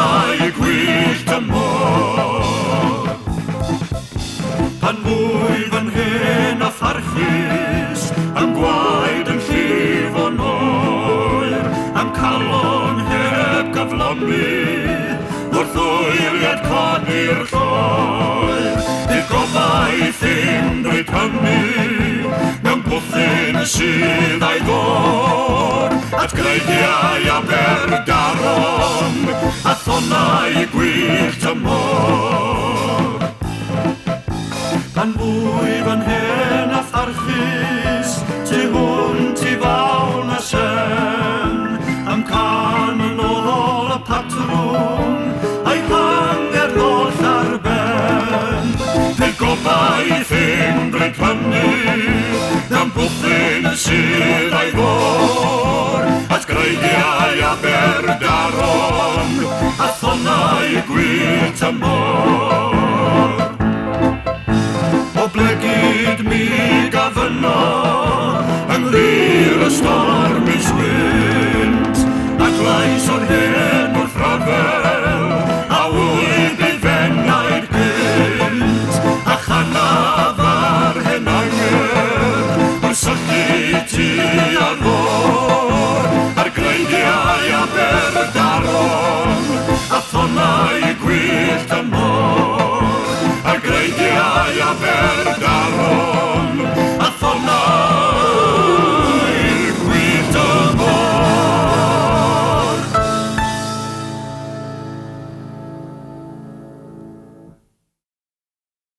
thonnau gwyllt y môr. Pan fwyf yn hen a pharchus, a'm gwaed yn llifo'n oer, a'm calon heb gyflomi, wrth wyliad codi'r lloer, bydd gobaith i'm bryd hynny, mewn bwthyn sydd a'i ddod, at greigiau Aberdaron, a thonnau gwyllt y môr. Pan fwyf yn hen a pharchus, tu hwnt i fawl na sen, a'm cân yn ôl y patrwm, a'i hangerdd oll ar ben. Bydd gobaith i'm bryd hynny, mewn bwthyn sydd a'i ddod, at greigiau Aberdaron, a thonnau gwyllt y môr. Oblegid mi gafyno yng nghlir y storm iswynt, at lais o'r hen wrthryfel, a wydd ei fenaid gynt, a chanaf ar hen angerdd, wrth syllu tua'r môr, ar greigiau Aberdaron, a thonnau gwyllt